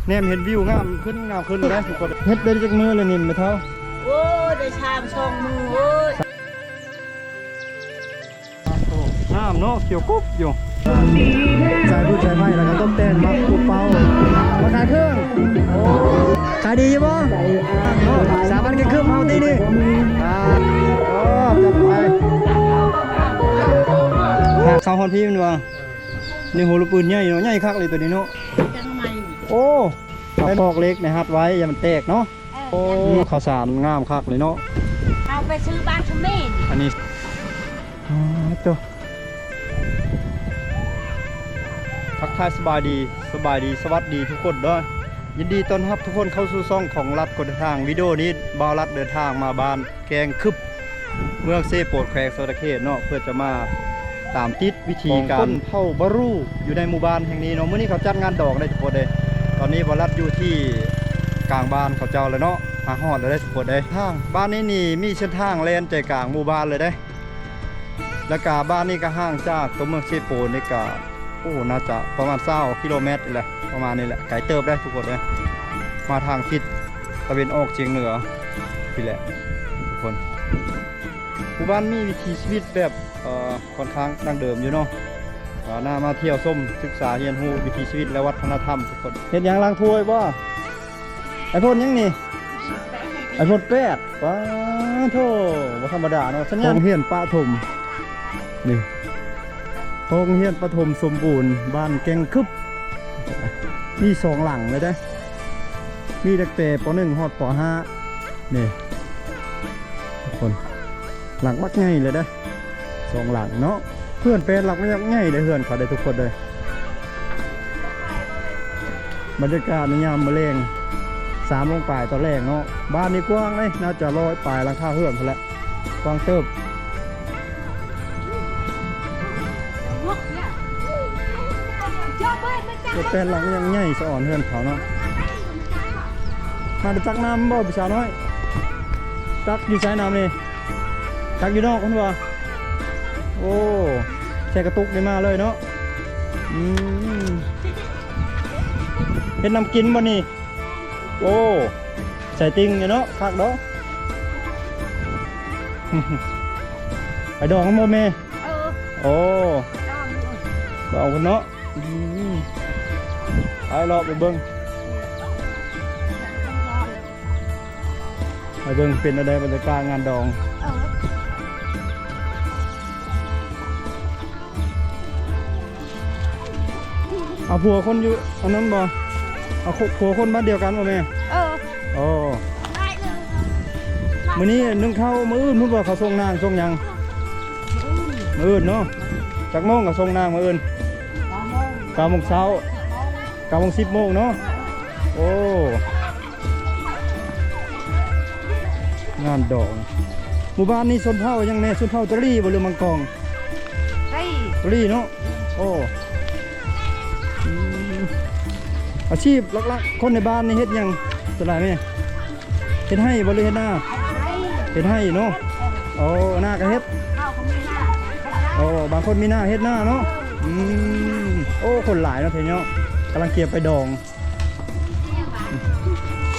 ແນມເຫັນວິວງາມຂຶ້ນ ງາມຂຶ້ນເດ້ທຸກຄົນ. ເຮັດໄດ້ຈັກມື້ແລ້ວນີ້ແມ່ເຖົ້າ? ໂອ້ຍ ໄດ້ຊາມສອງມື້ເວີ້ຍ. ງາມເນາະ ຂຽວກຸບຢູ່. ສາຍພືດສາຍໄຟ ແລ້ວກໍຕົກແຕ່ງ ໝາກປູເປົ້າ ມາຂາຍເຄື່ອງ. ໂອ້ ຂາຍດີຢູ່ບໍ່? ເນາະ ສາມວັນຄືນຄືນເຮົາຕິນີ້ ອ່າ ໂອ້ ຈັດໄປ. ຫາກເຂົ້າຮອດພີ້ແມ່ນບໍ່? ນີ້ໂຫ ລູກປືນໃຫຍ່ເນາະ ໃຫຍ່ຄັກເລີຍໂຕນີ້ເນາະ. ໂອ້ ເອົາຕອກເຫຼັກໃນຮັດໄວ້ ຢ່າມັນແຕກເນາະ. ເອີ ໂອ້ ເຂົ້າສານງາມຄັກເລີຍເນາະ. ເຮົາໄປຊື້ບ້ານສະເໝນ ອັນນີ້. ອ່າ ໂຕ ທັກທາຍສະບາຍດີ ສະບາຍດີ ສະຫວັດດີທຸກຄົນເດີ. ຍິນດີຕ້ອນຮັບທຸກຄົນເຂົ້າສູ່ຊ່ອງຂອງລັດຄົນເດີນທາງ. ວິດີໂອນີ້ບ່າວລັດເດີນທາງມາບ້ານ ແກ້ງຄຶບ ເມືອງເຊໂປນ ແຂວງສະຫວັນນະເຂດເນາະ ເພື່ອຈະມາຕາມຕິດວິຖີການຂອງຊົນເຜົ່າບາຣູຢູ່ໃນໝູ່ບ້ານແຫ່ງນີ້ເນາະ. ມື້ນີ້ເຂົາຈັດງານດອງໄດ້ທຸກຄົນເດ້. ຕອນນີ້ບ່າວລັດຢູ່ທີ່ກາງບ້ານເຂົາເຈົ້າແລ້ວເນາະ ມາຮອດແລ້ວເດ້ທຸກຄົນເດ້. ທາງບ້ານນີ້ນີ້ມີເສັ້ນທາງແລ່ນໃຈກາງໝູ່ບ້ານເລີຍເດ້. ແລ້ວກະບ້ານນີ້ກະຫ່າງຈາກຕົວເມືອງເຊໂປນນີ້ກະ ໂອ້ ໜ້າຈະປະມານຊາວກິໂລແມັດນີ້ແຫຼະ ປະມານນີ້ແຫຼະ ໄກເຕີບເດ້ທຸກຄົນເດ້. ມາທາງທິດຕາເວັນອອກສຽງເໜືອພີ້ແຫຼະທຸກຄົນ. ໝູ່ບ້ານມີວິຖີຊີວິດແບບ ເອີ ຂ້ອນຂ້າງດັ້ງເດີມຢູ່ເນາະ. ເອີ ໜ້າມາທ່ຽວຊົມ ສຶກສາຮຽນຮູ້ວິຖີຊີວິດ ແລະ ວັດທະນະທຳທຸກຄົນ. ເຮັດຫຍັງ ລ້າງຖ້ວຍບໍ່? ໄອໂຟນຫຍັງນີ້? ໄອໂຟນແປດ. ປາໂທ ບໍ່ທຳມະດາເນາະ ສັນຍານ. ໂຮງຮຽນປະຖົມ ນີ້ ໂຮງຮຽນປະຖົມສົມບູນ ບ້ານແກ້ງຄຶບ ມີສອງຫຼັງເລີຍເດ້. ມີຕັ້ງແຕ່ ປໍໜຶ່ງ ຮອດ ປໍຫ້າ ນີ້ທຸກຄົນ. ຫຼັງບັກໃຫຍ່ເລີຍເດ້ ສອງຫຼັງເນາະ. ເຮືອນແປດຫຼັງບັກໃຫຍ່ເດ້ ເຮືອນເຂົາເດ້ທຸກຄົນເດ້. ບັນຍາກາດໃນຍາມມື້ແລງ ສາມໂມງປາຍຕອນແລງເນາະ. ບ້ານນີ້ກວ້າງເດ້ ໜ້າຈະຮ້ອຍປາຍຫຼັງຄາເຮືອນພຸ້ນແຫຼະ ກວ້າງເຕີບ. ເຮືອນແປດຫຼັງຍັງໃຫຍ່ສະອອນເຮືອນເຂົາເນາະ. ມາໄດ້ຕັກນ້ຳບໍ່ ພີ່ສາວນ້ອຍ? ຕັກຢູ່ໃສນ້ຳນີ້? ຕັກຢູ່ນອກພຸ້ນບໍ່? ໂອ້ ໃສ່ກະຕຸກນີ້ມາເລີຍເນາະ. ອືມ ເຮັດນ້ຳກິນບໍ່ນີ້? ໂອ້ ໃສ່ຕິ່ງຢູ່ເນາະ ຄັກດອກ. ໄປດອງນຳບໍ່ແມ່? ເອີ ໂອ້ ດອງຢູ່ ດອງພຸ້ນເນາະ. ອືມ ໄປເລາະໄປເບິ່ງ ໄປເບິ່ງເປັນແນວໃດບັນຍາກາດງານດອງ. ເອີ ເອົາຜົວຄົນຢູ່ອັນນັ້ນບໍ່? ເອົາຜົວຄົນບ້ານດຽວກັນບໍ່ແມ່? ເອີ ໂອ້ ມື້ນີ້ໜຶ້ງເຂົ້າ ມື້ອື່ນພຸ້ນບໍ່ ເຂົາສົ່ງນາງສົ່ງຫຍັງ? ມື້ອື່ນເນາະ. ຈັກໂມງເຂົາສົ່ງນາງມື້ອື່ນ? ເກົ້າໂມງ ເກົ້າໂມງເຊົ້າ ເກົ້າໂມງ ສິບໂມງເນາະ. ໂອ້ ງານດອງ. ໝູ່ບ້ານນີ້ຊົນເຜົ່າຫຍັງແດ່? ຊົນເຜົ່າຕະຫຼີ່ບໍ່ ຫຼືມັງກອງ? ຕະຫຼີ່ ຕະຫຼີ່ເນາະ. ໂອ້ ອືມ ອາຊີບຫຼັກໆ ຄົນໃນບ້ານນີ້ເຮັດຫຍັງສ່ວນຫຼາຍແມ່? ເຮັດໄຮ່ບໍ່ ຫຼືເຮັດນາ? ເຮັດໄຮ່ເນາະ. ໂອ້ ນາກໍເຮັດ. ໂອ້ ບາງຄົນມີນາເຮັດນາເນາະ. ອືມ ໂອ້ ຄົນຫຼາຍເນາະ ເທເນາະ. ກຳລັງກຽມໄປດອງ.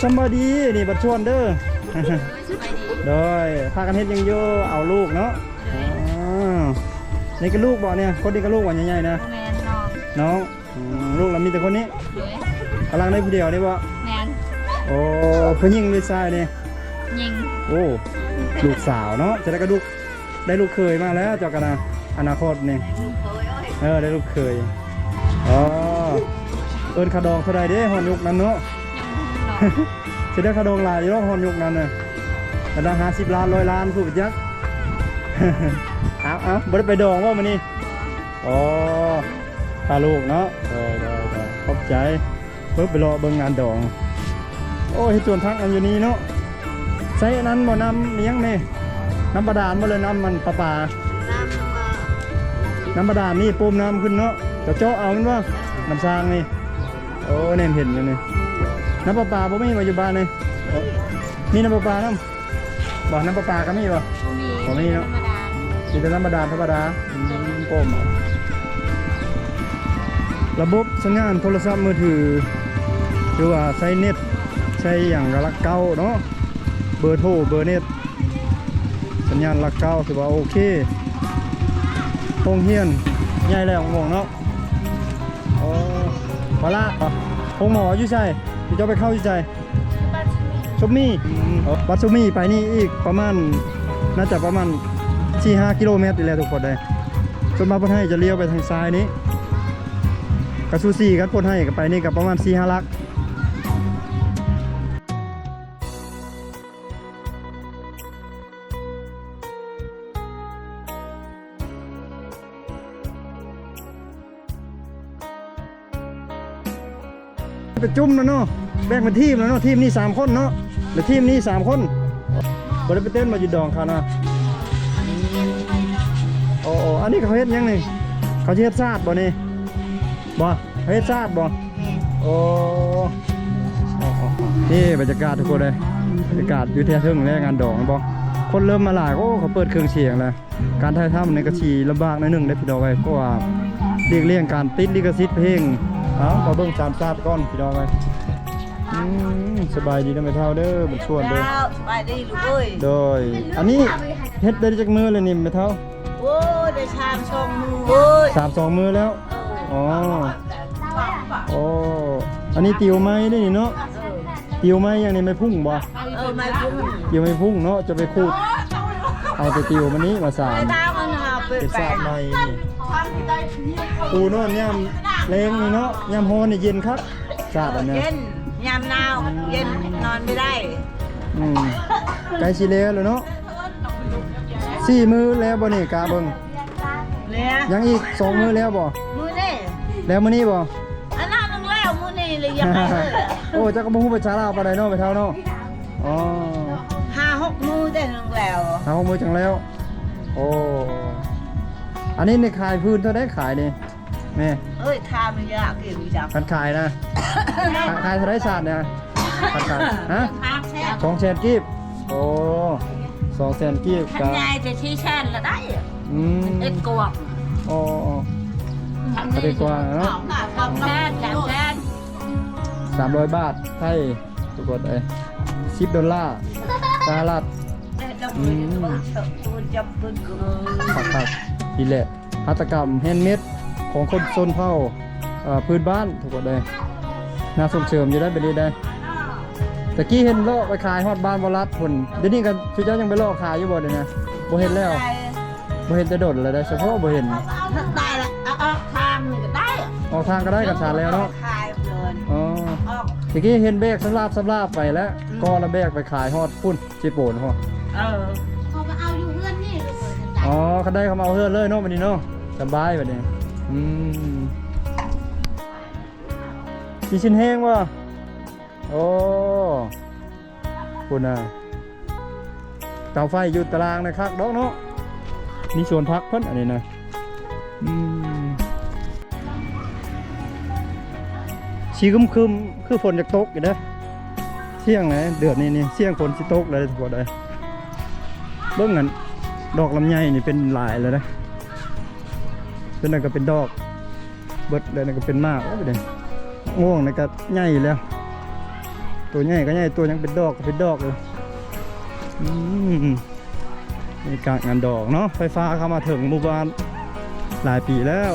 ສຳບາຍດີ ນີ້ບັດຊວນເດີ. ໂດຍ ພາກັນເຮັດຫຍັງຢູ່? ເອົາລູກເນາະ. ໂດຍ ອ່າ ນີ້ກໍລູກບໍ່ນີ້? ຄົນນີ້ກໍລູກບໍ່ ໃຫຍ່ໆນະ? ບໍ່ແມ່ນ ນ້ອງ ນ້ອງ. ອືມ ລູກລະມີແຕ່ຄົນນີ້? ໂດຍ ກຳລັງໄດ້ຜູ້ດຽວນີ້ບໍ່? ແມ່ນ. ໂອ້ ຜູ້ຍິງຫຼືຊາຍນີ້? ຍິງ. ໂອ້ ລູກສາວເນາະ. ຈະໄດ້ກະດູກ ໄດ້ລູກເຂີຍມາແລ້ວເຈົ້າກໍນະ ອະນາຄົດນີ້. ເອີ ໄດ້ລູກເຂີຍ. ອໍ ເອີ້ນຄ່າດອງເທົ່າໃດເດ້ ຮອດຍຸກນັ້ນເນາະ? ຊິໄດ້ຄ່າດອງຫຼາຍຢູ່ດອກ ຮອດຍຸກນັ້ນນະ ອັນລະຫ້າສິບລ້ານ ຮ້ອຍລ້ານ ຜູ້ໄປຈັກ. ເອົາໆ ບໍ່ໄດ້ໄປດອງບໍ່ມື້ນີ້? ອໍ ພາລູກເນາະ. ໂດຍໆໆ ຂອບໃຈ. ເບິ່ງ ໄປເລາະເບິ່ງງານດອງ. ໂອ້ ເຮັດສວນຜັກນຳຢູ່ນີ້ເນາະ. ໃຊ້ອັນນັ້ນບໍ່ ນ້ຳອີ່ຫຍັງແມ່? ນ້ຳບາດານບໍ່ ຫຼືນ້ຳມັນປະປາ? ນ້ຳ ນ້ຳບາດານນີ້ ປຸ້ມນ້ຳຂຶ້ນເນາະ ເຈົ້າເຈາະເອົາແມ່ນບໍ່? ນ້ຳສ້າງນີ້. ໂອ້ ແນມເຫັນຢູ່ນີ້. ນ້ຳປະປາບໍ່ມີບໍ່ຢູ່ບ້ານນີ້? ມີນ້ຳປະປານຳ? ບໍ່ ນ້ຳປະປາກໍມີບໍ່? ບໍ່ມີ ບໍ່ມີເນາະ ມີແຕ່ນ້ຳບາດານ ມີແຕ່ນ້ຳບາດານທຳມະດາ. ອືມ ປ້ມ ລະບົບສັນຍານໂທລະສັບມືຖື ຖືວ່າໃຊ້ເນັດ ໃຊ້ຫຍັງກໍຫຼັກເກົ້າເນາະ ເບີໂທ ເບີເນັດ ສັນຍານຫຼັກເກົ້າ ຖືວ່າໂອເຄ. ໂຮງຮຽນໃຫຍ່ແລ້ວ ມ່ວງເນາະ. ໂອ້ ວາລະ ໂຮງໝໍຢູ່ໃສ? ເຈົ້າໄປເຂົ້າຢູ່ໃສ? ບ້ານຊຸມີ ອືມ ບ້ານຊຸມີໄປນີ້ອີກປະມານ ໜ້າຈະປະມານສີ່ຫ້າກິໂລແມັດນີ້ແຫຼະທຸກຄົນເອີຍ. ສ່ວນມາກເພິ່ນໃຫ້ຈະລ້ຽວໄປທາງຊ້າຍນີ້ ກະສູສີກັນ ເພິ່ນໃຫ້ກະໄປນີ້ກະປະມານສີ່ຫ້າຫຼັກ. ໄປຈຸ່ມແລ້ວເນາະ ແບ່ງເປັນທີມແລ້ວເນາະ ທີມນີ້ສາມຄົນເນາະ ແລະທີມນີ້ສາມຄົນ ບໍ່ໄດ້ໄປເຕັ້ນບໍ່? ຢູ່ດອງຄານະ. ໂອ້ ອັນນີ້ເຂົາເຮັດຫຍັງນີ້? ເຂົາຊິເຮັດສາດບໍ່ນີ້? ບໍ່ ເຮັດສາດບໍ່? ໂອ້ ນີ້ບັນຍາກາດທຸກຄົນເອີຍ ບັນຍາກາດຢູ່ແຖວເທິງແລະງານດອງແມ່ນບໍ່? ຄົນເລີ່ມມາຫຼາຍ ໂອ້ ເຂົາເປີດເຄື່ອງສຽງແລ້ວ. ການຖ່າຍທຳນີ້ກໍຊິລຳບາກໜ້ອຍໜຶ່ງເດ້ພີ່ນ້ອງເອີຍ ເພາະວ່າຫຼີກລ່ຽງການຕິດລິຂະສິດເພງ. ເອົາ ມາເບິ່ງສາມສາດກ່ອນພີ່ນ້ອງເອີຍ. ອືມ ສະບາຍດີເດີແມ່ເຖົ້າເດີ ບຸນຊວນເດີ. ເຈົ້າ ສະບາຍດີລູກເອີຍ. ໂດຍ ອັນນີ້ເຮັດໄດ້ຈັກມື້ແລ້ວນີ້ແມ່ເຖົ້າ? ໂອ້ຍ ໄດ້ສາມສອງມື້ເວີຍ. ສາມສອງມື້ແລ້ວ. ເອີ ອໍ ໂອ້ ອັນນີ້ຕິວໄມ້ເດ້ນີ້ເນາະ. ເອີ ຕິວໄມ້ຫຍັງນີ້ ໄມ້ພຸ້ງບໍ່? ເອີ ໄມ້ພຸ້ງ ຕິວໄມ້ພຸ້ງເນາະ ຈະໄປຂູດເອົາແຕ່ຕິວມັນນີ້ມາສານ ເປັນສາດໃໝ່ນີ້. ປູນອນຍາມແລງນີ້ເນາະ ຍາມຮ້ອນນີ້ເຢັນຄັກ ສາດອັນນີ້ ເຢັນ ຍາມໜາວເຢັນ ນອນບໍ່ໄດ້. ອືມ ໃກ້ຊິແລ້ວແລ້ວເນາະ. ສີ່ມື້ແລ້ວບໍ່ນີ້ ກະເບິ່ງ ແລ້ວ ຍັງອີກສອງມື້ແລ້ວບໍ່? ມື້ນີ້ ແລ້ວມື້ນີ້ບໍ່? ອັນນັ້ນໜຶ່ງແລ້ວ ມື້ນີ້ເລີຍຍັງໄດ້ເລີຍ. ໂອ້ ເຈົ້າກໍບໍ່ຮູ້ພາສາລາວປານໃດເນາະ ແມ່ເຖົ້າເນາະ. ອໍ ຫ້າຫົກມື້ເດ້ໜຶ່ງແລ້ວ ຫ້າຫົກມື້ຈັ່ງແລ້ວ. ໂອ້ ອັນນີ້ນີ້ຂາຍພື້ນເທົ່າໃດຂາຍນີ້? ແມ່ ເອີຍ ຖາມຢາກອີກຈັກ ຄັນຂາຍນະ ຂາຍເທົ່າໃດສາດນີ້? ຄັນຂາຍ ຮະ? ສອງແສນ ສອງແສນກີບ. ໂອ້ ສອງແສນກີບ ຄັນໃຫຍ່ຈະສີ່ແສນລະໄດ້. ອືມ ເອັດກວາງ. ອໍ ຄັນເອັດກວາງເນາະ ສອງແສນ ສາມແສນ ສາມຮ້ອຍບາດໄທ ທຸກຄົນເອີຍ ສິບໂດລາສະຫະລັດ. ອືມ ຄັກໆ ນີ້ແຫຼະ ຫັດຖະກຳແຮນເມດຂອງຄົນຊົນເຜົ່າ ເອີ ພື້ນບ້ານ ທຸກຄົນເອີຍ. ໜ້າສົ່ງເສີມຢູ່ໄດ໋ ແບບນີ້ໄດ໋. ຕະກີ້ເຫັນເລາະໄປຂາຍຮອດບ້ານບໍ່ລັດພຸ້ນ ດຽວນີ້ກໍຊຸເຈົ້າຍັງໄປເລາະຂາຍຢູ່ບໍ່ດຽວນີ້? ບໍ່ເຫັນແລ້ວ ບໍ່ເຫັນແຕ່ດົນແລ້ວໄດ໋ ສະເພາະບໍ່ເຫັນ. ໄດ້ລະ ເອົາອອກທາງນີ້ກໍໄດ້ ອອກທາງກໍໄດ້ ກັນສານແລ້ວເນາະ. ອໍ ຕະກີ້ເຫັນແບກສຳລາບໆໄປແລ້ວ ອືມ ກໍລະແບກໄປຂາຍຮອດພຸ້ນ ເຊໂປນເຮົາ. ເອີ ເຂົາມາເອົາຢູ່ເຮືອນນີ້ລູກເອີຍ. ອໍ ຄັນໄດ້ເຂົາມາເອົາເຮືອນເລີຍເນາະ ບັດນີ້ເນາະ ສະບາຍບັດນີ້. ອືມ ຊິຊິນແຫ້ງບໍ່? ໂອ້ ພຸ້ນນະ ເຕົາໄຟຢູ່ຕາລ່າງນະ ຄັກດອກເນາະ. ມີສວນຜັກເພິ່ນອັນນີ້ນະ. ອືມ ຊິຄຶມໆ ຄືຝົນຈະຕົກຢູ່ເດ້ ສ່ຽງນະ ເດືອນນີ້ນີ້ສ່ຽງຝົນຊິຕົກເລີຍ ທຸກຄົນເອີຍ. ເບິ່ງອັນດອກລຳໄຍນີ້ເປັນຫຼາຍແລ້ວເດ້ ຕົວນັ້ນກໍເປັນດອກເບິດ ແລ້ວນັ້ນກໍເປັນໝາກ. ໂອ້ຍ ເດ້ ມ່ວງນີ້ກໍໃຫຍ່ແລ້ວ ຕົວໃຫຍ່ກໍໃຫຍ່ ຕົວຍັງເປັນດອກກໍເປັນດອກຢູ່. ອືມ ນີ້ກາງງານດອກເນາະ ໄຟຟ້າເຂົ້າມາເຖິງໝູ່ບ້ານຫຼາຍປີແລ້ວ.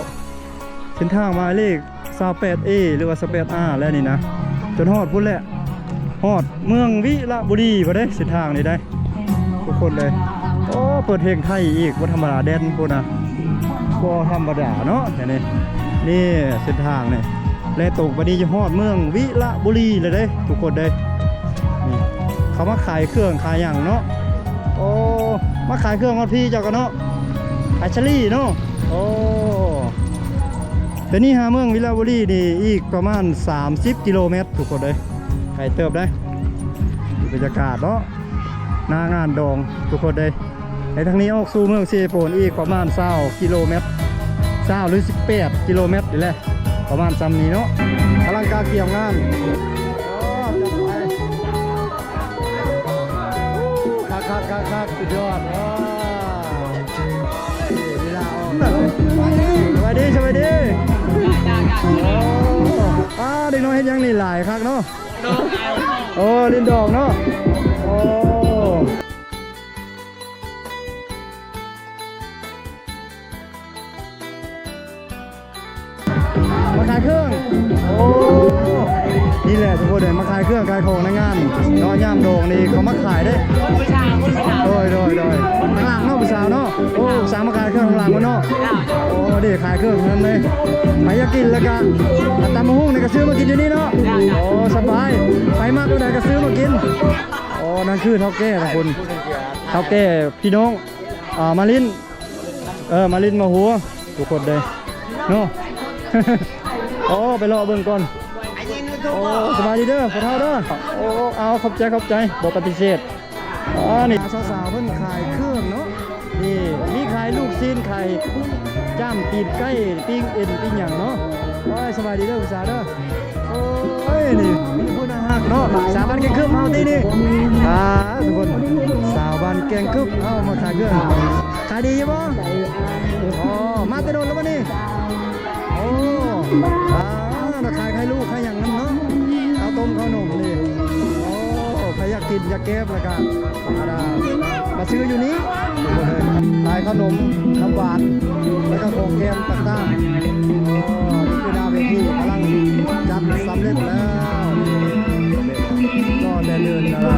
ເສັ້ນທາງໝາຍເລກຊາວແປດເອ ຫຼືວ່າຊາວແປດອາ ແລ້ວນີ້ນະ ຈົນຮອດພຸ້ນແຫຼະ ຮອດເມືອງວິລະບູລີພຸ້ນເດ້ ເສັ້ນທາງນີ້ໄດ໋ ທຸກຄົນເອີຍ. ໂອ້ ເປີດເພງໄທອີກ ບໍ່ທຳມະດາ ແດນພຸ້ນນະ ບໍ່ທຳມະດາເນາະ. ແຖວນີ້ ນີ້ເສັ້ນທາງນີ້ ແລະຕົງໄປນີ້ຈະຮອດເມືອງວິລະບູລີແລ້ວເດ້ ທຸກຄົນເດ້. ນີ້ ເຂົາມາຂາຍເຄື່ອງຂາຍຫຍັງເນາະ. ໂອ້ ມາຂາຍເຄື່ອງຮອດພີ້ເຈົ້າກໍເນາະ ຂາຍສາລີເນາະ. ໂອ້ ແຕ່ນີ້ຫາເມືອງວິລະບູລີນີ້ອີກປະມານສາມສິບກິໂລແມັດ ທຸກຄົນເດ້ ໄກເຕີບເດ້. ບັນຍາກາດເນາະ ໜ້າງານດອງ ທຸກຄົນເດ້. ໃນທາງນີ້ອອກສູ່ເມືອງເຊໂປນອີກປະມານຊາວກິໂລແມັດ ຊາວ ຫຼື ສິບແປດກິໂລແມັດນີ້ແຫຼະ ປະມານຊ່ຳນີ້ເນາະ. ອະລັງການກຽມງານ ຄັກໆໆໆ ສຸດຍອດ. ສະບາຍດີ ສະບາຍດີ. ໂອ້ ອ່າ ເດັກນ້ອຍ ຍັງນີ້ຫຼາຍຄັກເນາະ. ໂອ້ ຫຼິ້ນດອກເນາະ. ໂອ້ ມາຂາຍເຄື່ອງ. ໂອ້ ນີ້ແຫຼະທຸກຄົນເອີຍ ມາຂາຍເຄື່ອງຂາຍຂອງໃນງານເນາະ. ຍາມດອກນີ້ເຂົາມາຂາຍເດ້. ໂດຍ ໂດຍ ໂດຍ ຂ້າງຫຼັງເນາະ ຜູ້ສາວເນາະ. ໂອ້ ຜູ້ສາວມາຂາຍເຄື່ອງຂ້າງຫຼັງພຸ້ນເນາະ. ໂອ້ ເດ້ ຂາຍເຄື່ອງນັ້ນເລີຍ. ໃຜຢາກກິນແລ້ວກະ ຕຳບັກຫຸ່ງນີ້ກະຊື້ມາກິນຢູ່ນີ້ເນາະ. ໂອ້ ສະບາຍ ໃຜມັກແນວໃດກະຊື້ມາກິນ. ໂອ້ ນັ້ນຄືເຖົ້າແກ່ຂອງເພິ່ນ ເຖົ້າແກ່ພີ່ນ້ອງ ອ່າ ມາຫຼິ້ນ ເອີ ມາຫຼິ້ນມາຫົວທຸກຄົນເດ້ເນາະ. ໂອ້ ໄປເລາະເບິ່ງກ່ອນ. ໂອ້ ສະບາຍດີເດີພໍ່ເຖົ້າເດີ. ໂອ້ ເອົາ ຂອບໃຈ ຂອບໃຈ ບໍ່ປະຕິເສດ. ອໍ ນີ້ສາວໆເພິ່ນຂາຍເຄື່ອງເນາະ. ນີ້ມີຂາຍລູກຊີ້ນ ຂາຍຈ້າມ ຕີນໄກ່ ປີ້ງເອັນ ປີ້ງຫຍັງເນາະ. ໂອ້ຍ ສະບາຍດີເດີຜູ້ສາວເດີ. ໂອ້ຍ ນີ້ຜູ້ໜ້າຮັກເນາະ ສາວບ້ານແກ້ງຄຶບເຮົາຕິນີ້. ອ່າ ທຸກຄົນ ສາວບ້ານແກ້ງຄຶບເຮົາມາຂາຍເຄື່ອງ ຂາຍດີຢູ່ບໍ່? ອໍ ມາແຕ່ດົນແລ້ວບໍ່ນີ້? ໂອ້ ອ່າ ຂາຍໄຂ່ລູກຂາຍຫຍັງນຳເນາະ ເຂົ້າຕົ້ມເຂົ້າໜົມນີ້. ໂອ້ ໃຜຢາກກິນຢາກແກບແລ້ວກະ ມາຊື້ຢູ່ນີ້ ຂາຍເຂົ້າໜົມ ນ້ຳຫວານ ແລ້ວກະຂອງແກມຕ່າງໆ. ໂອ້ ນີ້ຄືໜ້າເວທີກຳລັງຈັດສຳເລັດແລ້ວ ກໍແຕ່ເດີນ ແລ້ວກະ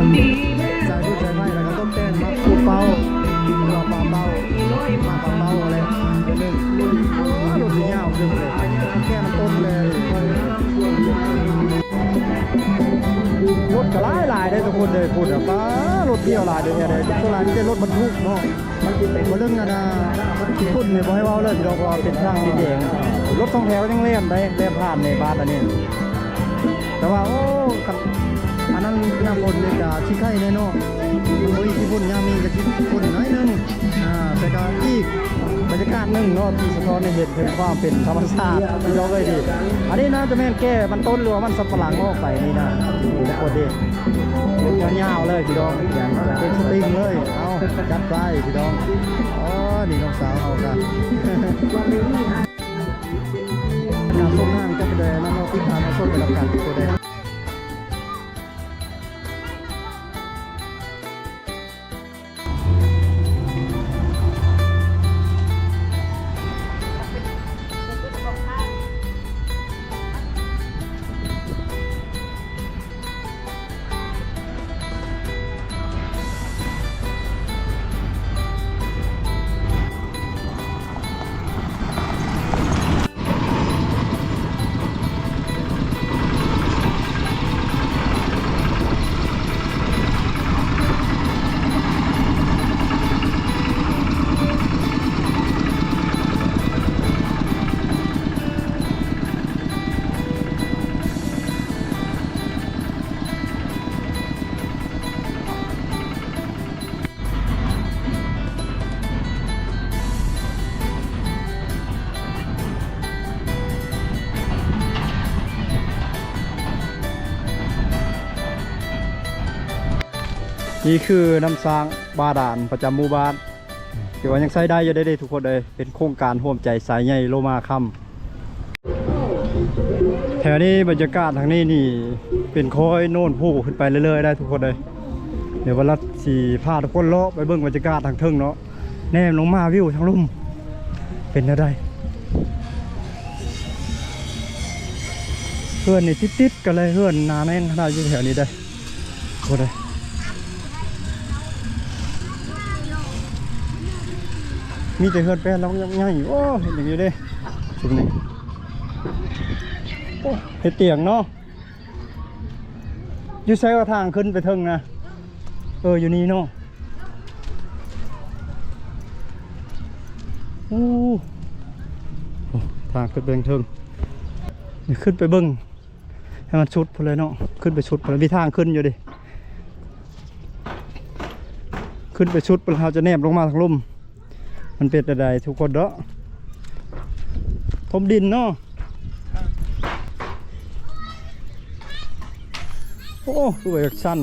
ໃສ່ພູດໃສ່ໄຟ ແລ້ວກະຕົບແຕ່ງ ມາປູເປົ້າ ຫຼືວ່າປາເປົ້າ ມາປາເປົ້າແຫຼະ. ໂອ້ ລົດຊິຍາວເກີນເລີຍ ແຄ່ມັນຕົ້ນແລ້ວ. ລົດກໍຫຼາຍໆເດ້ທຸກຄົນເດ້ ພຸ້ນນະ ປ້າ ລົດທ່ຽວຫຼາຍເດ້ແທ້ເດ້. ສ່ວນຫຼາຍມີແຕ່ລົດບັນທຸກເນາະ. ມາເບິ່ງອັນນ່າ ຂີ້ຝຸ່ນນີ້ບໍ່ໃຫ້ເວົ້າເລີຍພີ່ນ້ອງ ເພາະວ່າເປັນທາງດິນແດງ. ລົດສອງແຖວຍັງແລ່ນໄດ້ ແລ່ນຜ່ານໃນບ້ານອັນນີ້ ແຕ່ວ່າ ໂອ້ ຄັນ ອັນນັ້ນຍາມຝົນນີ້ກະຊິໄຄແນ່ເນາະ. ບໍ່ມີຂີ້ຝຸ່ນ ຍາມນີ້ກະຂີ້ຝຸ່ນໜ້ອຍໜຶ່ງ. ອ່າ ແຕ່ກະອີກບັນຍາກາດໜຶ່ງເນາະ ທີ່ສະທ້ອນໃຫ້ເຫັນເຖິງຄວາມເປັນທຳມະຊາດພີ່ນ້ອງເອີຍ. ນີ້ ອັນນີ້ໜ້າຈະແມ່ນແກ່ມັນຕົ້ນ ຫຼືວ່າມັນສຳປະຫຼັງອອກໄປນີ້ນະ ທຸກຄົນເດ້. ຍາວໆເລີຍພີ່ນ້ອງ ເປັນສະຕິງເລີຍ. ເອົາ ຈັດໄປພີ່ນ້ອງ. ອໍ ນີ້ນ້ອງສາວເຮົາກະ ຢາກຊົມນາງຈັກແດ່ນຳເນາະ ຕິດຕາມມາຊົມໄປນຳກັນທຸກຄົນເດ້. ນີ້ຄືນ້ຳສ້າງບາດານປະຈຳໝູ່ບ້ານ ຖືວ່າຍັງໃຊ້ໄດ້ຢູ່ເດ້ທຸກຄົນເອີຍ. ເປັນໂຄງການຮ່ວມໃຈສາຍໃຍໂລມາຄຳ. ແຖວນີ້ບັນຍາກາດທາງນີ້ນີ້ເປັນຄ້ອຍໂນນພູຂຶ້ນໄປເລື້ອຍໆໄດ໋ທຸກຄົນເອີຍ. ດຽວວັນລັດຊິພາທຸກຄົນເລາະໄປເບິ່ງບັນຍາກາດທາງເທິງເນາະ ແນມລົງມາວິວທາງລຸ່ມເປັນແນວໃດ. ເຮືອນນີ້ຕິດໆກັນເລີຍ ເຮືອນໜາແໜ້ນຂະໜາດຢູ່ແຖວນີ້ເດ້. ໂອ້ ໄດ້ ມີແຕ່ເຮືອນແປ້ນຫຼັງໃຫຍ່ໆ. ໂອ້ ເຮັດຫຍັງຢູ່ເດ້ຊຸມນີ້. ໂອ້ ເຮັດຕຽງເນາະ. ຢູ່ໃສວ່າທາງຂຶ້ນໄປເທິງນະ? ເອີ ຢູ່ນີ້ເນາະ. ໂອ້ ທາງຂຶ້ນໄປເທິງ ຂຶ້ນໄປເບິ່ງ ໃຫ້ມັນສຸດພຸ້ນເລີຍເນາະ. ຂຶ້ນໄປສຸດພຸ້ນເລີຍ ມີທາງຂຶ້ນຢູ່ເດ້. ຂຶ້ນໄປສຸດພຸ້ນ ເຮົາຈະແນມລົງມາທາງລຸ່ມ ມັນເປັນແນວໃດທຸກຄົນເນາະ. ຖົມດິນເນາະ. ໂອ້ ຄືວ່າຈັກຊັ້ນ.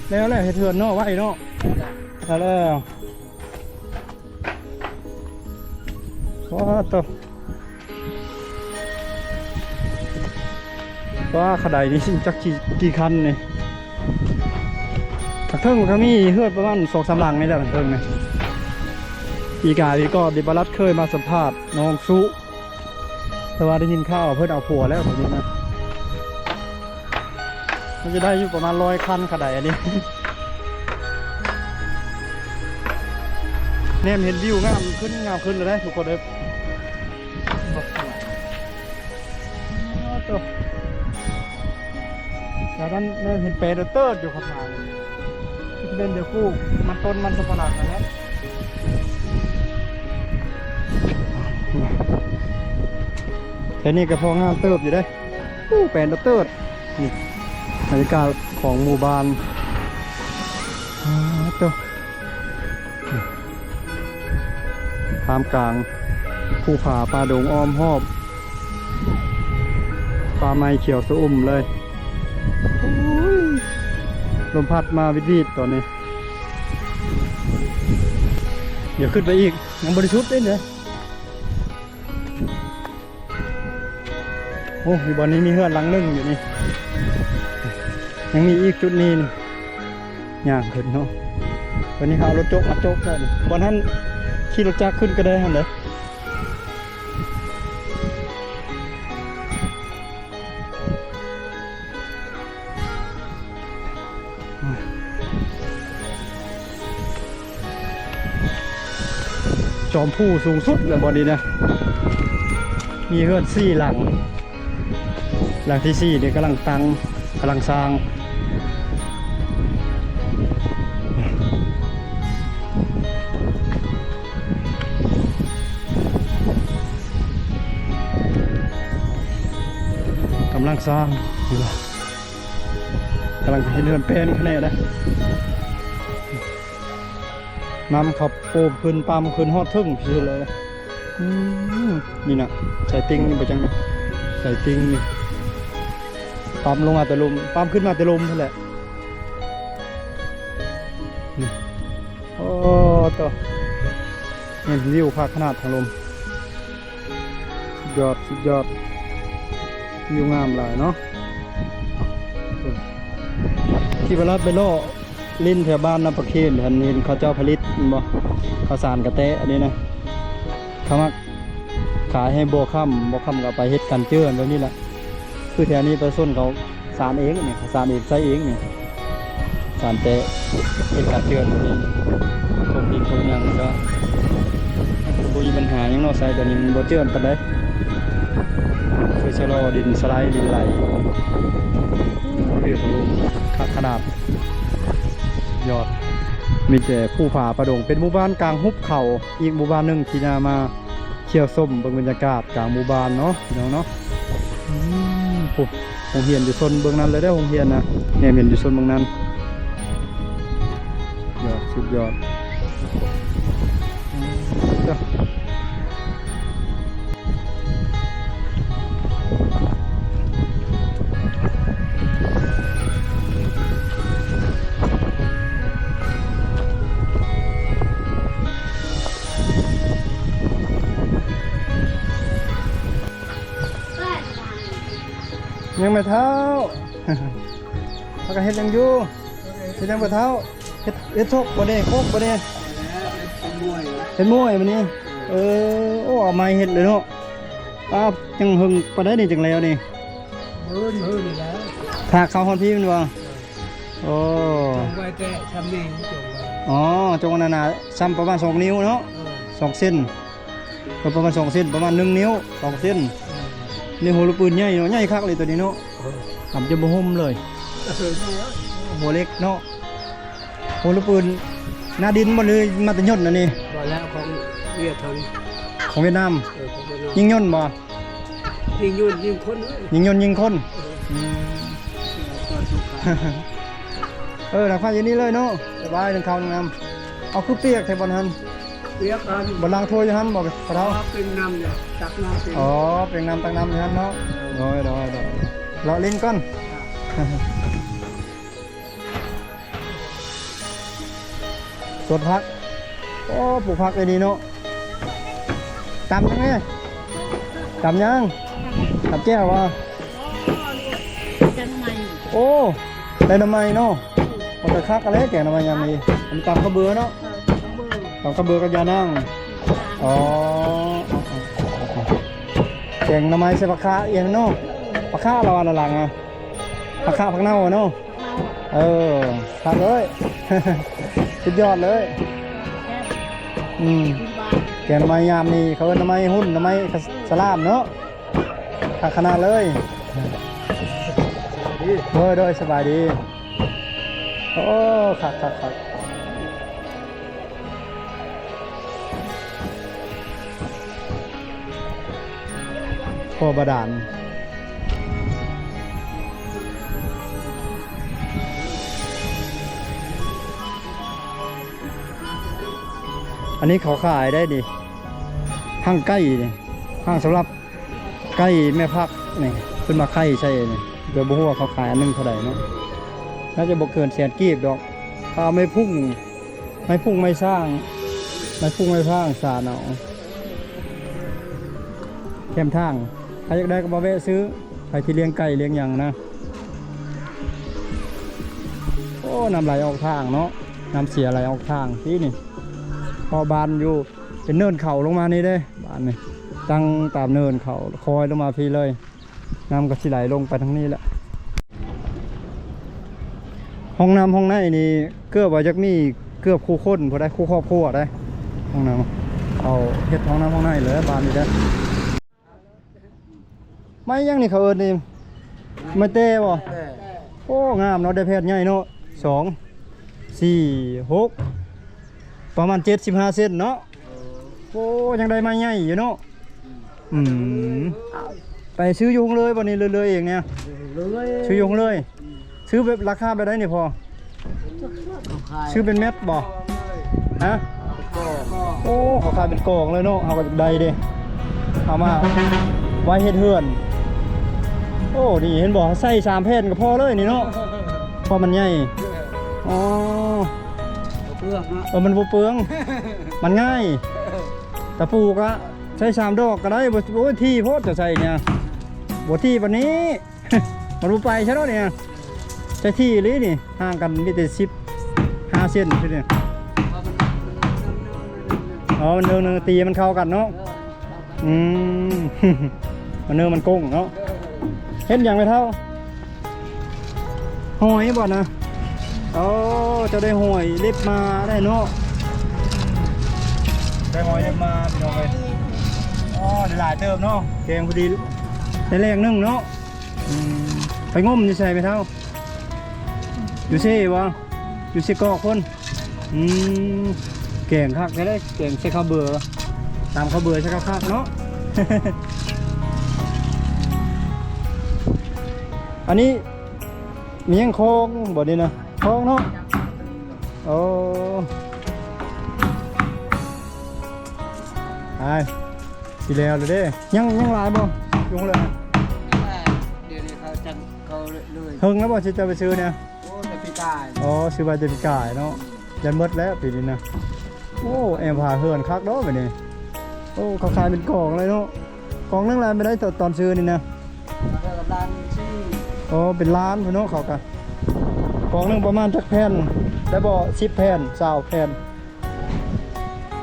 ແລ້ວແຫຼະ ເຮັດເຮືອນເນາະ ໄວ້ເນາະ. ແລ້ວ ໂອ້ໂຕ. ວ່າຂະໄດນີ້ຈັກຊິ ກີ່ຄັນນີ້. ທາງເທິງກໍມີເຮືອນປະມານສອງສາມຫຼັງນີ້ແຫຼະ ທາງເທິງນີ້. ປີກາຍນີ້ກໍເດບາລັດເຄີຍມາສຳພາດນ້ອງສຸ ແຕ່ວ່າໄດ້ຍິນຂ່າວວ່າເພິ່ນເອົາຜົວແລ້ວ ດຽວນີ້ນະ. ມັນຈະໄດ້ຢູ່ປະມານຮ້ອຍຄັນຂະໄດອັນນີ້. ແນມເຫັນວິວງາມຂຶ້ນ ງາມຂຶ້ນແລ້ວເດ້ທຸກຄົນເອີຍ. ໂອ້ໂຕ ແຖວນັ້ນແມ່ນເຫັນແປເຕີດໆຢູ່ຂ້າງທາງ ເປັນດຽວປູກມັນຕົ້ນມັນສຳປະຫຼັງນັ້ນແຫຼະ. ແຖວນີ້ກໍພໍງາມເຕີບຢູ່ເດ້. ໂອ້ ແປເຕີດໆ ນີ້ບັນຍາກາດຂອງໝູ່ບ້ານ. ອ້າໂຕ ທ່າມກາງພູຜາປ່າດົງອ້ອມຮອບ ປ່າໄມ້ຂຽວຊະອຸ່ມເລີຍ. ໂອ້ຍ ລົມພັດມາວິດໆຕອນນີ້. ດຽວຂຶ້ນໄປອີກ ຍັງບໍ່ໄດ້ສຸດເດ້. ໂອ້ ຢູ່ບ່ອນນີ້ມີເຮືອນຫຼັງໜຶ່ງຢູ່ນີ້ ຍັງມີອີກຈຸດນີ້ ຍ່າງຂຶ້ນເນາະ. ວັນນີ້ເຮົາເອົາລົດຈົກມາຈົກໄວ້ນີ້ ບ່ອນຫັ້ນຂີ່ລົດຈັກຂຶ້ນກໍໄດ້ຫັ້ນເດ້. ຈອມພູສູງສຸດແລ້ວບ່ອນນີ້ນະ ມີເຮືອນສີ່ຫຼັງ ຫຼັງທີສີ່ນີ້ກຳລັງຕັ້ງ ກຳລັງສ້າງ ກຳລັງສ້າງຢູ່ ກຳລັງເຮັດເຮືອນແປນຂະແໜງນະ. ນ້ຳເຂົາໂປ້ມຂຶ້ນ ປ້ຳຂຶ້ນຮອດເທິງພີ້ເລີຍ. ອືມ ນີ້ນະ ສາຍຕິ່ງນີ້ບໍ່ຈັກ ສາຍຕິ່ງນີ້ ປ້ຳລົງມາແຕ່ລຸ່ມ ປ້ຳຂຶ້ນມາແຕ່ລຸ່ມພຸ້ນແຫຼະນີ້. ໂອ້ໂຕ ເຫັນວິວຄັກຂະໜາດທາງລຸ່ມ. ສຸດຍອດ ສຸດຍອດ ວິວງາມຫຼາຍເນາະ. ທີ່ເວລາໄປເລາະຫຼິ້ນແຖວບ້ານນຳປະເຄນ ຫັ້ນເຫັນເຂົາເຈົ້າຜະລິດແມ່ນບໍ່ ເຂົ້າສານກະແຕະອັນນີ້ນະ ເຂົາມັກຂາຍໃຫ້ບໍ່ຄຳ ບໍ່ຄຳກໍເອົາໄປເຮັດການເຈື່ອນແບບນີ້ລະ. ຄືແຖວນີ້ປະຊາຊົນເຂົາ ສານເອງນີ້ ສານເອງໃຊ້ເອງນີ້ ສານແຕ່ເຮັດການເຈື່ອນນີ້ ຖົມດິນຖົມຫຍັງກໍບໍ່ມີບັນຫາຫຍັງເນາະ. ໃຊ້ຕົວນີ້ມັນບໍ່ເຈື່ອນປານໃດ ຊ່ວຍຊະລໍດິນສະໄລດິນໄຫຼ. ວິວຂອງລົມຄັກຂະໜາດ ຍອດ ມີແຕ່ພູຜາປ່າດົງ ເປັນໝູ່ບ້ານກາງຫຸບເຂົາ ອີກໝູ່ບ້ານໜຶ່ງທີ່ໜ້າມາ ທ່ຽວຊົມເບິ່ງບັນຍາກາດກາງໝູ່ບ້ານເນາະ ພີ່ນ້ອງເນາະ. ອືມ ໂອ້ ໂຮງຮຽນຢູ່ໂຊນເບື້ອງນັ້ນເລີຍເດ້ ໂຮງຮຽນນະ ແນມເຫັນຢູ່ໂຊນເບື້ອງນັ້ນ. ຍອດ ສຸດຍອດ. ອືມ ເຈົ້າ ຍັງແມ່ເຖົ້າ ພາກັນເຮັດຫຍັງຢູ່? ເຮັດຫຍັງພໍ່ເຖົ້າ? ເຮັດ ເຮັດສົກບໍ່ນີ້? ຄົກບໍ່ນີ້? ເຮັດມວຍ ເຮັດມວຍມື້ນີ້. ເອີ ໂອ້ ເອົາໄມ້ເຮັດເລີຍເນາະ. ອ້າວ ຍັງເຫິງປານໃດນີ້ຈັ່ງແລ້ວນີ້? ມື້ ມື້ນີ້ແຫຼະ ຖາກເຂົ້າຮອດພີ້ແມ່ນບໍ່? ໂອ້ ຈົ່ງໄວ້ແຕ່ຊ່ຳນີ້ ຈົ່ງໄວ້ ອໍ ຈົ່ງອັນນັ້ນນະ ຊ່ຳປະມານສອງນິ້ວເນາະ. ເອີ ສອງເຊັນ ກໍປະມານສອງເຊັນ ປະມານໜຶ່ງນິ້ວ ສອງເຊັນ. ເອີ ນີ້ຫົວລູກປືນໃຫຍ່ເນາະ ໃຫຍ່ຄັກເລີຍຕົວນີ້ເນາະ. ເອີ ຫາກຈະບໍ່ຫຸ້ມເລີຍ. ເອີ ຫົວເຫຼັກເນາະ ຫົວລູກປືນໜ້າດິນບໍ່ ຫຼືມາແຕ່ຍົນອັນນີ້? ບໍ່ແລ້ວ ຂອງຫວຽດເຂົານີ້ ຂອງຫວຽດນາມ. ເອີ ຂອງຫວຽດນາມ ຍິງຍົນບໍ່? ຍິງຍົນຍິງຄົນເອີຍ ຍິງຍົນຍິງຄົນ. ເອີ ອືມ ເອີ ດັງໄຟຢູ່ນີ້ເລີຍເນາະ ສະບາຍ ໜຶ້ງເຂົ້າໜຶ້ງນ້ຳ. ເອົາ ຄືປຽກແທ້ບ່ອນຫັ້ນ? ປຽກກັນ ບໍ່ລ້າງຖ້ວຍຢູ່ຫັ້ນບໍ່ ພໍ່ເຖົ້າ? ອໍ ເປັນນ້ຳຢູ່ ຕັກນ້ຳເປັນ ອໍ ເປັນນ້ຳ ຕັກນ້ຳຢູ່ຫັ້ນເນາະ. ເອີ ໂດຍ ໂດຍ ໂດຍ ເລາະຫຼິ້ນກ່ອນ. ສວນຜັກ ໂອ້ ປູກຜັກໄດ້ດີເນາະ. ຕຳຫຍັງແນ່? ຕຳຫຍັງ? ຕຳແຈ່ວບໍ່? ອໍ ລວກ ໂອ້ ໄດ້ໜໍ່ໄມ້ເນາະ. ມັນກໍຄັກຫັ້ນແຫຼະ ແກງໜໍ່ໄມ້ຍາມນີ້. ອັນນີ້ຕຳເຂົ້າເບືອເນາະ. ຕຳເຂົ້າເບືອກັບຢານາງ. ອໍ ແກງໜໍ່ໄມ້ໃສ່ຜັກຄາອີ່ຫຍັງເນາະ. ຜັກຄາລະວ່າລະຫຼັງອະ ຜັກຄາ ຜັກເນົ່າເນາະ. ເອີ ຄັກເລີຍ ສຸດຍອດເລີຍ. ອືມ ແກງໜໍ່ໄມ້ຍາມນີ້ ເຂົາເອີ້ນໜໍ່ໄມ້ຫຸ່ນ ໜໍ່ໄມ້ສະຫຼາມເນາະ. ຄັກຂະໜາດເລີຍ. ໂດຍ ໂດຍ ສະບາຍດີ. ໂອ້ ຄັກໆໆ. ບໍ່ບາດານ. ອັນນີ້ເຂົາຂາຍໄດ້ນີ້ ຮັງໄກ່ນີ້ ຮັງສຳລັບໄກ່ແມ່ພັກນີ້ ເພິ່ນມາໄຂ່ໃສ່ນີ້. ແຕ່ບໍ່ຮູ້ວ່າເຂົາຂາຍອັນໜຶ່ງເທົ່າໃດເນາະ. ໜ້າຈະບໍ່ເກີນແສນກີບດອກ. ຖ້າເອົາໄມ້ພຸ້ງ ໄມ້ພຸ້ງໄມ້ຊ້າງ ໄມ້ພຸ້ງໄມ້ພ້າງສານເອົາແຄມທາງ. ໃຜຢາກໄດ້ກໍມາແວະຊື້ ໃຜທີ່ລ້ຽງໄກ່ລ້ຽງຫຍັງນະ. ໂອ້ ນ້ຳໄຫຼອອກທາງເນາະ ນ້ຳເສຍໄຫຼອອກທາງ. ທີ່ນີ້ເພາະບ້ານຢູ່ເປັນເນີນເຂົາລົງມານີ້ເດ້ ບ້ານນີ້ຕັ້ງຕາມເນີນເຂົາ ຄອຍລົງມາພີ້ເລີຍ. ນ້ຳກໍຊິໄຫຼລົງໄປທາງນີ້ແຫຼະ. ຫ້ອງນ້ຳຫ້ອງໃນນີ້ເກືອບວ່າຢາກມີເກືອບຄູ່ຄົນພຸ້ນໃດ໋ ຄູ່ຄອບຄົວໃດ໋. ຫ້ອງນ້ຳ ເຂົາເຮັດຫ້ອງນ້ຳຫ້ອງໃນເລີຍບ້ານນີ້ເດ້. ໄມ້ຫຍັງນີ້ເຂົາເອີ້ນນີ້ ໄມ້ແຕ່ບໍ່? ແຕ່. ໂອ້ ງາມເນາະ ໄດ້ແຜ່ນໃຫຍ່ເນາະ ສອງ ສີ່ ຫົກ ປະມານເຈັດສິບຫ້າເຊັນເນາະ. ໂອ້ ຍັງໄດ້ໄມ້ໃຫຍ່ຢູ່ເນາະ. ອືມ ໄປຊື້ຢູ່ຫົງເລີຍບໍ່ນີ້ ເລີຍໆເອງນີ້ ຊື້ຢູ່ຫົງເລີຍ. ຊື້ແບບລາຄາແບບໃດນີ້ພໍ່? ຊື້ເປັນແມັດບໍ່? ຮະ? ໂອ້ ເຂົາຂາຍເປັນກອງເລີຍເນາະ. ເຮົາກໍຢາກໄດ້ເດ້ ເອົາມາໄວ້ເຮັດເຮືອນ. ໂອ້ ນີ້ເຫັນບໍ່ ໃສ່ສາມແຜ່ນກໍພໍເລີຍນີ້ເນາະ ເພາະມັນໃຫຍ່. ອໍ ບໍ່ເປືອງເນາະ. ເອີ ມັນບໍ່ເປືອງ ມັນງ່າຍ. ຕະປູກະໃຊ້ສາມດອກກໍໄດ້. ບໍ່ ໂອ້ຍ ຖີ່ໂພດ ຈະໃຊ້ນີ້ ບໍ່ຖີ່ປານນີ້ ມັນບໍ່ໄປຊະເນາະນີ້. ໃຊ້ຖີ່ອີ່ຫຼີນີ້ ຫ່າງກັນມີແຕ່ສິບຫ້າເຊັນຊື່ນີ້. ອໍ ມັນເນີ່ງໆ ຕີໃຫ້ມັນເຂົ້າກັນເນາະ. ອືມ ມັນເນີ່ງມັນກົງເນາະ. ເຮັດຫຍັງແມ່ເຖົ້າ? ຫອຍບໍ່ນະ? ໂອ້ ເຈົ້າໄດ້ຫອຍເລັບມາໄດ້ເນາະ ໄດ້ຫອຍເລັບມາພີ່ນ້ອງເອີຍ. ອໍ ໄດ້ຫຼາຍເຕີບເນາະ ແກງພໍດີໄດ້ແລງໜຶ່ງເນາະ. ອືມ ໄປງົມຢູ່ໃສແມ່ເຖົ້າ? ຢູ່ເຊບໍ່? ຢູ່ເຊກອກພຸ້ນ. ອືມ ແກງຄັກແທ້ເດ້ ແກງໃສ່ເຂົ້າເບືອ ຕຳເຂົ້າເບືອໃສ່ຄັກໆເນາະ. ອັນນີ້ມີຫຍັງ ຄອງບໍ່ນີ້ນະ? ຄອງເນາະ. ໂອ້ ໄປ ຊິແລ້ວແລ້ວເດ້. ຍັງ ຍັງຫຼາຍບໍ່? ຢູ່ເລີຍ ດຽວນີ້ເຂົາຈັດ ເຂົາເລີຍ. ເຖິງແລ້ວບໍ່ ຊິຈະໄປຊື້ນີ້? ໂອ້ ແຕ່ປີກາຍ. ອໍ ຊື້ໄວ້ແຕ່ປີກາຍເນາະ. ຢ້ານໝົດແລ້ວປີນີ້ນະ. ໂອ້ ແອມພາເຮືອນຄັກເນາະບັດນີ້. ໂອ້ ເຂົາຂາຍເປັນກອງເລີຍເນາະ. ກອງໜຶ່ງລະແມ່ນໄດ້ຕອນ ຕອນຊື້ນີ້ນະ? ປະມານລ້ານສີ່. ອໍ ເປັນລ້ານພຸ້ນເນາະ. ເຂົາກະ ກອງໜຶ່ງປະມານຈັກແຜ່ນໄດ້ບໍ່? ສິບແຜ່ນ ຊາວແຜ່ນ.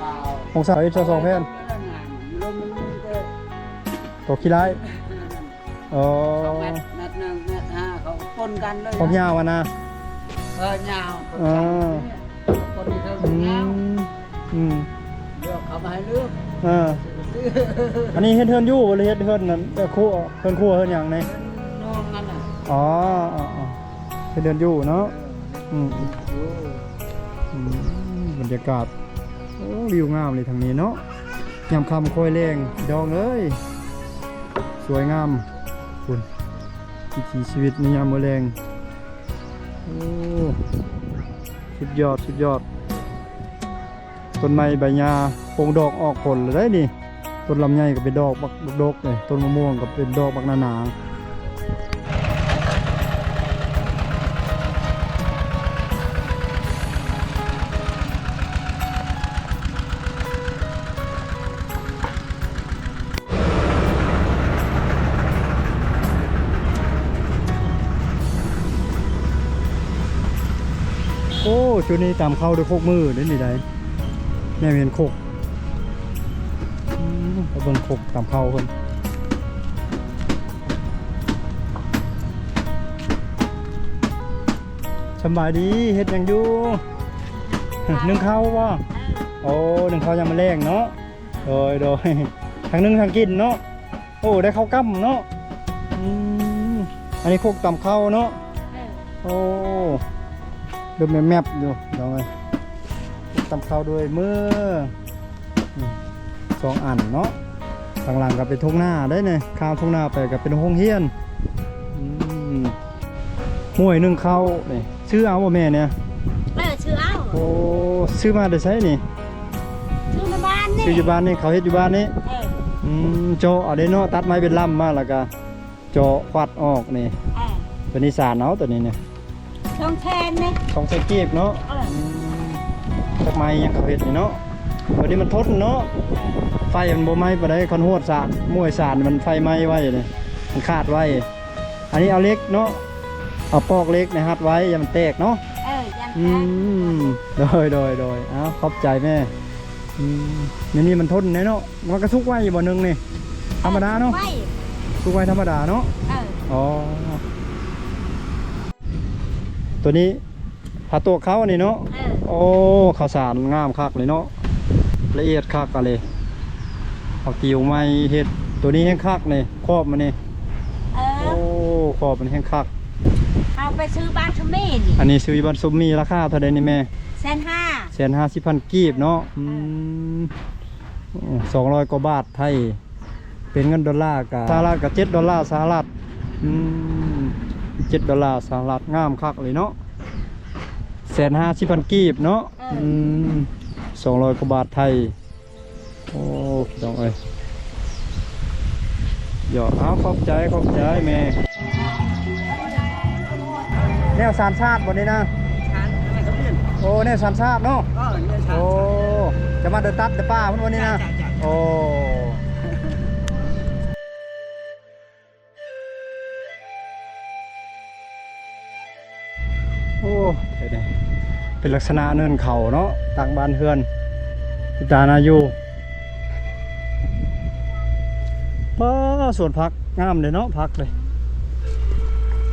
ຊາວ ຂອງຊາວ ຊາວສອງແຜ່ນ. ຕົກຂີ້ໄລ່. ອໍ ສອງແມັດ ແມັດໜຶ່ງ ແມັດຫ້າ ເຂົາປົນກັນເລີຍ. ຄວາມຍາວຫັ້ນນະ? ເອີ ຍາວ. ອໍ ປົນກັນນີ້ ອືມ ຍາວ. ອືມ ເລືອກ ເອົາມາໃຫ້ເລືອກ. ເອີ ອັນນີ້ເຮັດເຮືອນຢູ່ບໍ່ ຫຼືເຮັດເຮືອນນັ້ນ ເຮືອນຄົວ ເຮືອນຄົວ ເຮືອນຫຍັງນີ້? ເຮືອນນອນນັ້ນນະ. ອໍ ເຮັດເຮືອນຢູ່ເນາະ. ເອີ ອືມ ຢູ່. ອືມ ບັນຍາກາດ ໂອ້ ວິວງາມເລີຍທາງນີ້ເນາະ. ຍາມຄ່ຳຄ່ອຍແລງ ພີ່ນ້ອງເອີຍ ສວຍງາມ. ພຸ້ນ ວິຖີຊີວິດໃນຍາມມື້ແລງ. ໂອ້ ສຸດຍອດ ສຸດຍອດ. ຕົ້ນໄມ້ໃບຫຍ້າໂປ່ງດອກອອກຜົນແລ້ວໄດ໋ນີ້. ຕົ້ນລຳໄຍກໍເປັນດອກບັກດົກໆເລີຍ, ຕົ້ນມະມ່ວງກໍເປັນດອກບັກໜາໆ. ໂ ຈຸດນີ້ຕຳເຂົ້າດ້ວຍໂຄກມືເດ້ນີ້ໃດ ແນວເຫັນຄົກ. ອືມ ໄປເບິ່ງຄົກຕຳເຂົ້າເພິ່ນ. ສຳບາຍດີ ເຮັດຫຍັງຢູ່? ໜຶ້ງເຂົ້າບໍ່? ໂອ້ ໜຶ້ງເຂົ້າຍາມມື້ແລງເນາະ. ໂດຍ ໂດຍ ທັງໜຶ້ງທັງກິນເນາະ. ໂອ້ ໄດ້ເຂົ້າກ້ຳເນາະ. ອືມ ອັນນີ້ຄົກຕຳເຂົ້າເນາະ. ເອີ ໂອ້ ເລີ່ມແມບໆຢູ່ ພີ່ນ້ອງເອີຍ. ຄົກຕຳເຂົ້າດ້ວຍມື ອືມ ສອງອັນເນາະ. ທາງຫຼັງກໍເປັນທົ່ງນາເດ້ນີ້ ຂ້າມທົ່ງນາໄປກໍເປັນໂຮງຮຽນ. ອືມ ຫ້ວຍໜຶ້ງເຂົ້ານີ້ ຊື້ເອົາບໍ່ແມ່ນີ້? ເອີ ຊື້ເອົາ. ໂອ້ ຊື້ມາແຕ່ໃສນີ້? ຊື້ໃນບ້ານນີ້ ຊື້ຢູ່ບ້ານນີ້ ເຂົາເຮັດຢູ່ບ້ານນີ້. ເອີ ອືມ ເຈາະເອົາເດ້ເນາະ ຕັດໄມ້ເປັນລຳມາ ແລ້ວກະເຈາະຄວັດອອກນີ້. ເອີ ຕົວນີ້ສານເອົາ ຕົວນີ້ນີ້ ສອງແສນນີ້ ສອງແສນກີບເນາະ. ເອີ ອືມ ຈັກໄມ້ຫຍັງເຂົາເຮັດນີ້ເນາະ. ຕົວນີ້ມັນທົນເນາະ ເອີ ໄຟມັນບໍ່ໄໝ້ປານໃດ. ຄັນຮວດສານ ມ້ວຍສານມັນໄຟໄໝ້ໄວເດ້ ມັນຂາດໄວ. ອັນນີ້ເອົາເຫຼັກເນາະ ເອົາປອກເຫຼັກໃນຮັດໄວ້ ຢ່າມັນແຕກເນາະ. ເອີ ຢ່າມັນແຕກ. ອືມ ໂດຍ ໂດຍ ໂດຍ ເອົາ ຂອບໃຈແມ່. ອືມ ແນວນີ້ມັນທົນແດ່ເນາະ. ມັນກໍສຸກໄວຢູ່ບໍ່ ໜຶ້ງນີ້? ທຳມະດາເນາະ. ເອີ ສຸກໄວ ສຸກໄວທຳມະດາເນາະ. ເອີ ອໍ ຕົວນີ້ ຜ້າຕົວເຂົ້າອັນນີ້ເນາະ. ເອີ ໂອ້ ເຂົ້າສານງາມຄັກເລີຍເນາະ ລະອຽດຄັກອະເລ. ເອົາຕິວໄມ້ເຮັດ ຕົວນີ້ແຮງຄັກນີ້ ຂອບມັນນີ້. ເອີ ໂອ້ ຂອບມັນແຮງຄັກ. ເຮົາໄປຊື້ບ້ານຊຸມມີນີ້ ອັນນີ້ຊື້ຢູ່ບ້ານຊຸມມີ. ລາຄາເທົ່າໃດນີ້ແມ່? ແສນຫ້າ ແສນຫ້າສິບພັນກີບເນາະ. ອືມ ເອີ ສອງຮ້ອຍກວ່າບາດໄທ ເປັນເງິນໂດລາກະ ສະຫະລັດກະເຈັດໂດລາສະຫະລັດ. ອືມ ເຈັດໂດລາສະຫະລັດ ງາມຄັກເລີຍເນາະ. ແສນຫ້າສິບພັນກີບເນາະ. ເອີ ອືມ ສອງຮ້ອຍກວ່າບາດໄທ. ໂອ້ ພີ່ນ້ອງເອີຍ ຢອກ. ເອົາ ຂອບໃຈ ຂອບໃຈແມ່. ແນວສານຊາດບໍ່ນີ້ນະ? ໂອ້ ແນວສານຊາດເນາະ. ເອີ ແນວສານຊາດ. ໂອ້ ຈະມາເດີນຕັດແຕ່ປ່າພຸ້ນບໍ່ນີ້ນະ? ໃຊ່ ໃຊ່ ໃຊ່ ໂອ້ ໂອ້ ເປັນລັກສະນະເນີນເຂົາເນາະ ຕັ້ງບ້ານເຮືອນ ເປັນຕາໜ້າຢູ່. ປ້າ ສວນຜັກງາມເດ້ເນາະ ຜັກເດ້.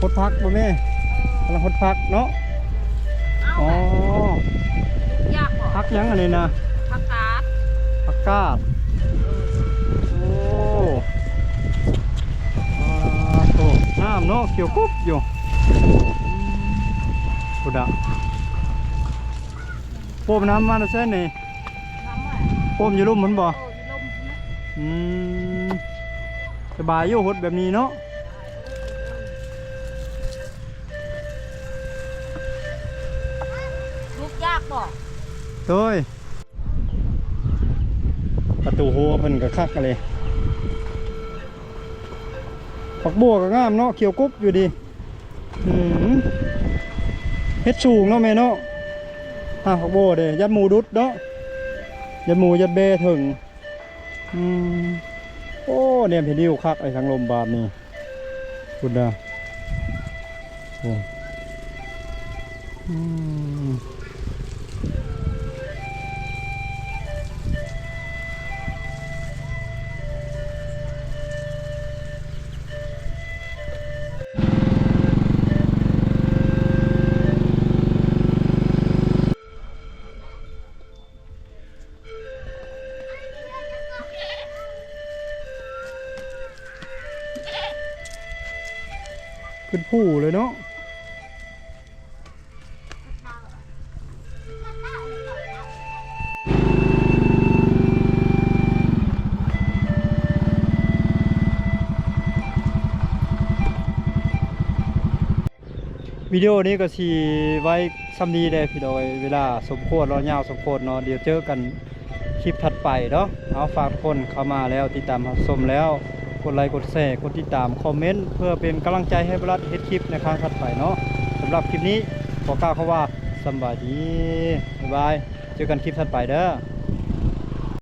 ຫົດຜັກບໍ່ແມ່? ກຳລັງຫົດຜັກເນາະ. ອໍ ຜັກຫຍັງອັນນີ້ນະ? ຜັກກາດ ຜັກກາດ. ໂອ້ ອ່າ ໂອ້ ງາມເນາະ ຂຽວກຸບຢູ່. ພຸ້ນນະ ໂປ້ມນ້ຳມາແຕ່ໃສນີ້? ໂປ້ມຢູ່ລຸ່ມພຸ້ນບໍ່? ອືມ ສະບາຍຢູ່ ຫົດແບບນີ້ເນາະ. ທຸກຍາກບໍ່? ໂດຍ ປະຕູຮົ້ວເພິ່ນກໍຄັກເລີຍ. ຜັກບົວກໍງາມເນາະ ຂຽວກຸບຢູ່ດີ. ອືມ ເຮັດສູງເນາະແມ່ເນາະ. ຫາກຜັກບົວເດ້ ຢ້ານໝູດຸດເນາະ ຢ້ານໝູຢ້ານແບ້ເຖິງ. ອືມ ໂອ້ ແນມເຫັນວິວຄັກ ໄອ້ທາງລົມບາດນີ້. ພຸ້ນນະ ໂອ້ ອືມ ຂຶ້ນພູເລີຍເນາະ. ວິດີໂອນີ້ກໍຊິໄວ້ສ່ຳນີ້ແຫຼະພີ່ນ້ອງເອີຍ ເວລາສົມຄວນເນາະ ຍາວສົມຄວນເນາະ. ດຽວເຈີກັນຄລິບຖັດໄປເນາະ. ເອົາ ຝາກທຸກຄົນເຂົ້າມາແລ້ວ ຕິດຕາມຮັບຊົມແລ້ວ ກົດໄລ ກົດແຊ ກົດຕິດຕາມ ຄອມເມັນ ເພື່ອເປັນກຳລັງໃຈໃຫ້ບ່າວລັດເຮັດຄລິບໃນຄັ້ງຖັດໄປເນາະ. ສຳລັບຄລິບນີ້ຂໍກ່າວຄຳວ່າສຳບາຍດີ ບາຍບາຍ ເຈີກັນຄລິບຖັດໄປເດີ້.